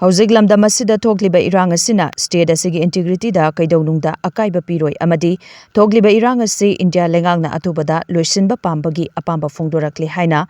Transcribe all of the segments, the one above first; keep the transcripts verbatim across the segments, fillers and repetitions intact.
ꯍꯧꯖꯤꯛ ꯂꯝꯗꯝ ꯑꯁꯤꯗ ꯊꯣꯛꯂꯤꯕ ꯏꯔꯥꯡ ꯑꯁꯤꯅ state ꯑꯁꯤꯒꯤ integrityꯗ ꯀꯩꯗꯧꯅꯨꯡꯗ ꯑꯀꯥꯏꯕ ꯄꯤꯔꯣꯏ ꯑꯃꯗꯤ ꯊꯣꯛꯂꯤꯕ ꯏꯔꯥꯡ ꯑꯁꯤ ꯏꯟꯗꯤꯌꯥ ꯂꯩꯉꯥꯛꯅ ꯑꯊꯨꯕꯗ ꯂꯣꯏꯁꯤꯟꯕ ꯄꯥꯝꯕꯒꯤ ꯑꯄꯥꯝꯕ ꯐꯣꯡꯗꯣꯔꯛꯂꯤ ꯍꯥꯏꯅ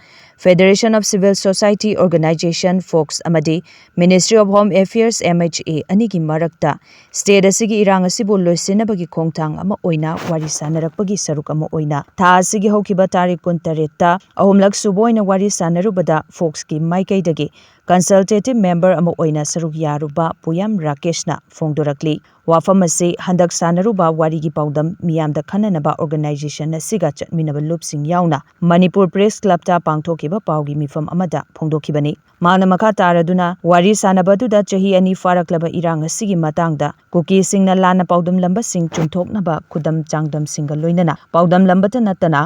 Federation of Civil Society Organization, fox, ꯑꯃꯗꯤ Ministry of Home Affairs, MHA, ꯑꯅꯤꯒꯤ ꯃꯔꯛꯇ state ꯑꯁꯤꯒꯤ ꯏꯔꯥꯡ ꯑꯁꯤꯕꯨ ꯂꯣꯏꯁꯤꯟꯅꯕꯒꯤ ꯈꯣꯡꯊꯥꯡ ꯑꯃ ꯑꯣꯏꯅ ꯋꯥꯔꯤ ꯁꯥꯟꯅꯔꯛꯄꯒꯤ ꯁꯔꯨꯛ ꯑꯃ ꯑꯣꯏꯅ ꯊꯥ ꯑꯁꯤꯒꯤ ꯍꯧꯈꯤꯕ ꯇꯥꯔꯤꯛ ꯀꯨꯟꯇꯔꯦꯠꯇ ꯑꯍꯨꯝꯂꯛ ꯁꯨꯕ ꯑꯣꯏꯅ ꯋꯥꯔꯤ ꯁꯥꯟꯅꯔꯨꯕꯗ ꯐꯣꯛꯁꯀꯤ ꯃꯥꯏꯀꯩꯗꯒꯤ consultative member ꯑꯃ ꯑꯣꯏꯅ ꯁꯔꯨꯛ ꯌꯥꯔꯨꯕ ꯄꯨꯌꯥꯝ ꯔꯥꯀꯦꯁꯅ ꯐꯣꯡꯗꯣꯔꯛꯂꯤ꯫ ꯋꯥꯐꯝ ꯑꯁꯤ ꯍꯟꯗꯛ ꯁꯥꯟꯅꯔꯨꯕ ꯋꯥꯔꯤꯒꯤ ꯄꯥꯎꯗꯝ ꯃꯤꯌꯥꯝꯗ ꯈꯟꯅꯅꯕ organization ꯑꯁꯤꯒ ꯆꯠꯃꯤꯟꯅꯕ ꯂꯨꯞꯁꯤꯡ ꯌꯥꯎꯅ ꯃꯅꯤꯄꯨꯔ Press Clubꯇ ꯄꯥꯡꯊꯣꯛꯈꯤꯕ ꯄꯥꯎꯒꯤ ꯃꯤꯐꯝ ꯑꯃꯗ ꯐꯣꯡꯗꯣꯛꯈꯤꯕꯅꯤ꯫ ꯃꯍꯥꯛꯅ ꯃꯈꯥ ꯇꯥꯔꯗꯨꯅ ꯋꯥꯔꯤ ꯁꯥꯟꯅꯕ ꯑꯗꯨꯗ ꯆꯍꯤ ꯑꯅꯤ ꯐꯥꯔꯛꯂꯕ ꯏꯔꯥꯡ ꯑꯁꯤꯒꯤ ꯃꯇꯥꯡꯗ ꯀꯨꯀꯤꯁꯤꯡꯅ ꯂꯥꯟꯅ ꯄꯥꯎꯗꯝꯂꯝꯕꯁꯤꯡ ꯆꯨꯝꯊꯣꯛꯅꯕ ꯈꯨꯗꯝ ꯆꯥꯡꯗꯝꯁꯤꯡꯒ ꯂꯣꯏꯅꯅ ꯄꯥꯎꯗꯝꯂꯝꯕꯇ ꯅꯠꯇꯅ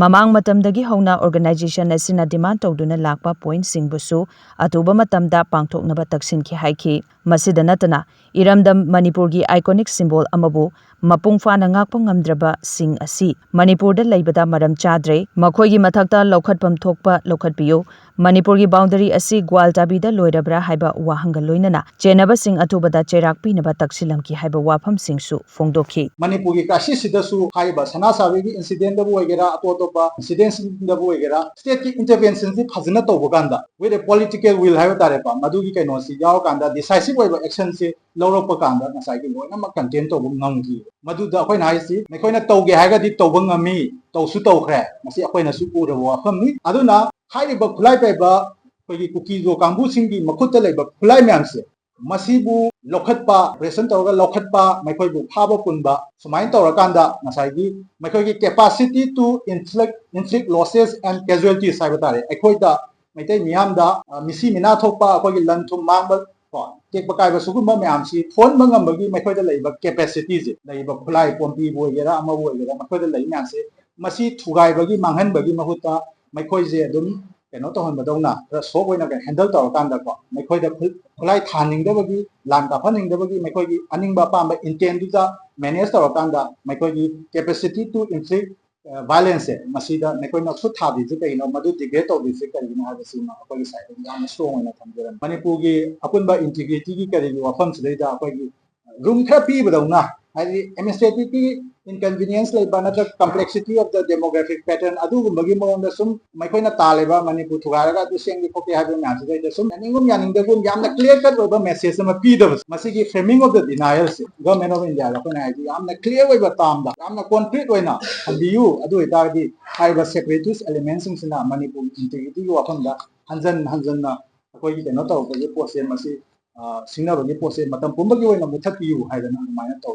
ꯃꯃꯥꯡ ꯃꯇꯝꯗꯒꯤ ꯍꯧꯅ organization ꯑꯁꯤꯅ demand ꯇꯧꯗꯨꯅ ꯂꯥꯛꯄ pointꯁꯤꯡꯕꯨꯁꯨ ꯑꯊꯨꯕ ꯃꯇꯝꯗ ꯄꯥꯡꯊꯣꯛꯅꯕ ꯇꯛꯁꯤꯟꯈꯤ ꯍꯥꯏꯈꯤ꯫ ꯃꯁꯤꯗ ꯅꯠꯇꯅ ꯏꯔꯝꯗꯝ ꯃꯅꯤꯄꯨꯔꯒꯤ iconic symbol ꯑꯃꯕꯨ ꯃꯄꯨꯡ ꯐꯥꯅ ꯉꯥꯛꯄ ꯉꯝꯗ꯭ꯔꯕꯁꯤꯡ ꯑꯁꯤ ꯃꯅꯤꯄꯨꯔꯗ ꯂꯩꯕꯗ ꯃꯔꯝ ꯆꯥꯗ꯭ꯔꯦ, ꯃꯈꯣꯏꯒꯤ ꯃꯊꯛꯇ ꯂꯧꯈꯠꯐꯝ ꯊꯣꯛꯄ ꯂꯧꯈꯠꯄꯤꯌꯨ, ꯃꯅꯤꯄꯨꯔꯒꯤ boundary ꯑꯁꯤ ꯒ꯭ꯋꯥꯜꯇꯥꯕꯤꯗ ꯂꯣꯏꯔꯕ꯭ꯔꯥ ꯍꯥꯏꯕ ꯋꯥꯍꯪꯒ ꯂꯣꯏꯅꯅ ꯆꯦꯟꯅꯕꯁꯤꯡ ꯑꯊꯨꯕꯗ ꯆꯩꯔꯥꯛ ꯄꯤꯅꯕ ꯇꯛꯁꯤꯜꯂꯝꯈꯤ ꯍꯥꯏꯕ ꯋꯥꯐꯝꯁꯤꯡꯁꯨ ꯐꯣꯡꯗꯣꯛꯈꯤ꯫ ꯃꯅꯤꯄꯨꯔꯒꯤ crisis ꯁꯤꯗꯁꯨ ꯍꯥꯏꯔꯤꯕ ꯁꯅꯥ ꯁꯥꯕꯤꯒꯤ incidentꯗꯕꯨ ꯑꯣꯏꯒꯦꯔꯥ, ꯑꯇꯣꯞ ꯑꯇꯣꯞꯄ incidentꯁꯤꯡꯗꯕꯨ ꯑꯣꯏꯒꯦꯔꯥ, stateꯀꯤ interventionꯁꯤ ꯐꯖꯅ ꯇꯧꯕ ꯀꯥꯟꯗ, with a political will ꯍꯥꯏꯕ ꯇꯥꯔꯦꯀꯣ, ꯃꯗꯨꯒꯤ ꯀꯩꯅꯣꯁꯤ ꯌꯥꯎꯔꯀꯥꯟꯗ decisive ꯑꯣꯏꯕ actionꯁꯤ ꯂꯧꯔꯛꯄ ꯀꯥꯟꯗ ꯉꯁꯥꯏꯒꯤ ꯂꯣꯏꯅꯃꯛ contain ꯇꯧꯕ ꯉꯝꯈꯤ꯫ ꯃꯗꯨꯗ ꯑꯩꯈꯣꯏꯅ ꯍꯥꯏꯔꯤꯁꯤ, ꯃꯈꯣꯏꯅ ꯇꯧꯒꯦ ꯍꯥꯏꯔꯒꯗꯤ ꯇꯧꯕ ꯉꯝꯃꯤ, ꯇꯧꯁꯨ ꯇꯧꯈ꯭ꯔꯦ꯫ ꯃꯁꯤ ꯑꯩꯈꯣꯏꯅꯁꯨ ꯎꯔꯕ ꯋꯥꯐꯝꯅꯤ꯫ ꯑꯗꯨꯅ ꯍꯥꯏꯔꯤꯕ ꯈꯨꯠꯂꯥꯏ ꯄꯥꯏꯕ ꯑꯩꯈꯣꯏꯒꯤ ꯀꯨꯀꯤꯖꯣ ꯀꯥꯡꯕꯨꯁꯤꯡꯒꯤ ꯃꯈꯨꯠꯇ ꯂꯩꯕ ꯈꯨꯠꯂꯥꯏ ꯃꯌꯥꯝꯁꯦ, ꯃꯁꯤꯕꯨ ꯂꯧꯈꯠꯄ, operation ꯇꯧꯔꯒ ꯂꯧꯈꯠꯄ, ꯃꯈꯣꯏꯕꯨ ꯐꯥꯕ ꯄꯨꯟꯕ, ꯁꯨꯃꯥꯏꯅ ꯇꯧꯔꯀꯥꯟꯗ ꯉꯁꯥꯏꯒꯤ ꯃꯈꯣꯏꯒꯤ capacity to inflict, inflict losses and casualties ꯍꯥꯏꯕ ꯇꯥꯔꯦ, ꯑꯩꯈꯣꯏꯗ, ꯃꯩꯇꯩ ꯃꯤꯌꯥꯝꯗ, ꯑ, ꯃꯤꯁꯤ ꯃꯤꯅꯥ ꯊꯣꯛꯄ, ꯑꯩꯈꯣꯏꯒꯤ ꯂꯟ ꯊꯨꯝ ꯃꯥꯡꯕ, ꯀꯣ, ꯇꯦꯛꯄ ꯀꯥꯏꯕ, ꯁꯤꯒꯨꯝꯕ ꯃꯌꯥꯝꯁꯤ ꯊꯣꯛꯍꯟꯕ ꯉꯝꯕꯒꯤ ꯃꯈꯣꯏꯗ ꯂꯩꯔꯤꯕ capacityꯁꯦ, ꯂꯩꯔꯤꯕ ꯈꯨꯠꯂꯥꯏ ꯄꯣꯝꯕꯤꯕꯨ ꯑꯣꯏꯒꯦꯔꯥ, ꯑꯃꯕꯨ ꯑꯣꯏꯒꯦꯔꯥ, ꯃꯈꯣꯏꯗ ꯂꯩ ꯃꯌꯥꯝꯁꯦ, ꯃꯁꯤ ꯊꯨꯒꯥꯏꯕꯒꯤ, ꯃꯥꯡꯍꯟꯕꯒꯤ ꯃꯍꯨꯠꯇ ꯃꯈꯣꯏꯁꯦ ꯑꯗꯨꯝ ꯀꯩꯅꯣ ꯇꯧꯍꯟꯕꯗꯧꯅ, ꯈꯔ soft ꯑꯣꯏꯅ ꯀꯩ handle ꯇꯧꯔꯀꯥꯟꯗꯀꯣ, ꯃꯈꯣꯏꯗ ꯈꯨ-, ꯈꯨꯠꯂꯥꯏ ꯊꯥꯍꯟꯅꯤꯡꯗꯕꯒꯤ, ꯂꯥꯟ ꯀꯥꯞꯍꯟꯅꯤꯡꯗꯕꯒꯤ, ꯃꯈꯣꯏꯒꯤ ꯑꯅꯤꯡꯕ ꯑꯄꯥꯝꯕ intentꯗꯨꯗ manage ꯇꯧꯔꯀꯥꯟꯗ, ꯃꯈꯣꯏꯒꯤ capacity to inflict ꯚꯥꯏꯂꯦꯟꯁꯁꯦ ꯃꯁꯤꯗ ꯅꯈꯣꯏꯅ ꯈꯨꯠ ꯊꯥꯗ꯭ꯔꯤꯁꯦ ꯀꯔꯤꯅꯣ, ꯃꯗꯨ ꯗꯤꯒ꯭ꯔꯦꯗ ꯇꯧꯗ꯭ꯔꯤꯁꯦ ꯀꯔꯤꯒꯤꯅꯣ ꯍꯥꯏꯕꯁꯤꯃ ꯑꯩꯈꯣꯏꯒꯤ ꯁꯥꯏꯠꯇꯒꯤ ꯌꯥꯝꯅ ꯁ꯭ꯇꯔꯣꯡ ꯑꯣꯏꯅ ꯊꯝꯖꯔꯝꯃꯤ꯫ ꯃꯅꯤꯄꯨꯔꯒꯤ ꯑꯄꯨꯟꯕ ꯏꯟꯇꯤꯒ꯭ꯔꯤꯇꯤꯒꯤ ꯀꯔꯤꯒꯤ ꯋꯥꯐꯝꯁꯤꯗꯩꯗ ꯑꯩꯈꯣꯏꯒꯤ ꯔꯨꯝ ꯈꯔ ꯄꯤꯕꯗꯧꯅ, ꯍꯥꯏꯗꯤ ꯑꯦꯗꯃꯤꯅꯤꯁꯇ꯭ꯔꯦꯇꯤꯚꯀꯤ ꯏꯟꯀꯟꯚꯤꯅꯤꯌꯦꯟꯁ ꯂꯩꯕ ꯅꯠꯇ꯭ꯔꯒ ꯀꯝꯄ꯭ꯂꯦꯛꯁꯤꯇꯤ ꯑꯣꯐ ꯗ ꯗꯦꯃꯣꯒ꯭ꯔꯥꯐꯤꯛ ꯄꯦꯇꯔꯟ ꯑꯗꯨꯒꯨꯝꯕꯒꯤ ꯃꯑꯣꯡꯗ ꯁꯨꯝ ꯃꯈꯣꯏꯅ ꯇꯥꯜꯂꯤꯕ ꯃꯅꯤꯄꯨꯔ ꯊꯨꯒꯥꯏꯔꯒ ꯑꯗꯨ ꯁꯦꯝꯒꯦ ꯈꯣꯠꯀꯦ ꯍꯥꯏꯕ ꯃꯌꯥꯝꯁꯤꯗꯩꯗ ꯁꯨꯝ ꯌꯥꯅꯤꯡꯒꯨꯝ ꯌꯥꯅꯤꯡꯗꯒꯨꯝ ꯌꯥꯝꯅ ꯀ꯭ꯂꯤꯌꯥꯔ ꯀꯠ ꯑꯣꯏꯕ ꯃꯦꯁꯦꯖ ꯑꯃ ꯄꯤꯗꯕꯁꯦ, ꯃꯁꯤꯒꯤ ꯐ꯭ꯔꯦꯃꯤꯡ ꯑꯣꯐ ꯗ ꯗꯤꯅꯥꯏꯌꯦꯜꯁꯦ ꯒꯚꯔꯟꯃꯦꯟ ꯑꯣꯐ ꯏꯟꯗꯤꯌꯥꯗ ꯑꯩꯈꯣꯏꯅ ꯍꯥꯏꯗꯤ ꯌꯥꯝꯅ ꯀ꯭ꯂꯤꯌꯥꯔ ꯑꯣꯏꯕ ꯇꯥꯝꯗ ꯌꯥꯝꯅ ꯀꯣꯟꯀ꯭ꯔꯤꯠ ꯑꯣꯏꯅ ꯊꯝꯕꯤꯌꯨ꯫ ꯑꯗꯨ ꯑꯣꯏꯇꯥꯔꯗꯤ ꯍꯥꯏꯔꯤꯕ ꯁꯦꯄꯔꯦꯇꯤꯁ ꯑꯦꯂꯤꯃꯦꯟꯁꯤꯡꯁꯤꯅ ꯃꯅꯤꯄꯨꯔꯒꯤ ꯏꯟꯇꯤꯒ꯭ꯔꯤꯇꯤꯒꯤ ꯋꯥꯐꯝꯗ ꯍꯟꯖꯟ ꯍꯟꯖꯟꯅ ꯑꯩꯈꯣꯏꯒꯤ ꯀꯩꯅꯣ ꯇꯧꯔꯛꯄꯒꯤ ꯄꯣꯠꯁꯦ ꯃꯁꯤ, ꯑ, ꯁꯤꯡꯅꯕꯒꯤ ꯄꯣꯠꯁꯦ ꯃꯇꯝ ꯄꯨꯝꯕꯒꯤ ꯑꯣꯏꯅ ꯃꯨꯊꯠꯄꯤꯌꯨ ꯍꯥꯏꯗꯅ ꯑꯗꯨꯃꯥꯏꯅ ꯇꯧꯋꯤ꯫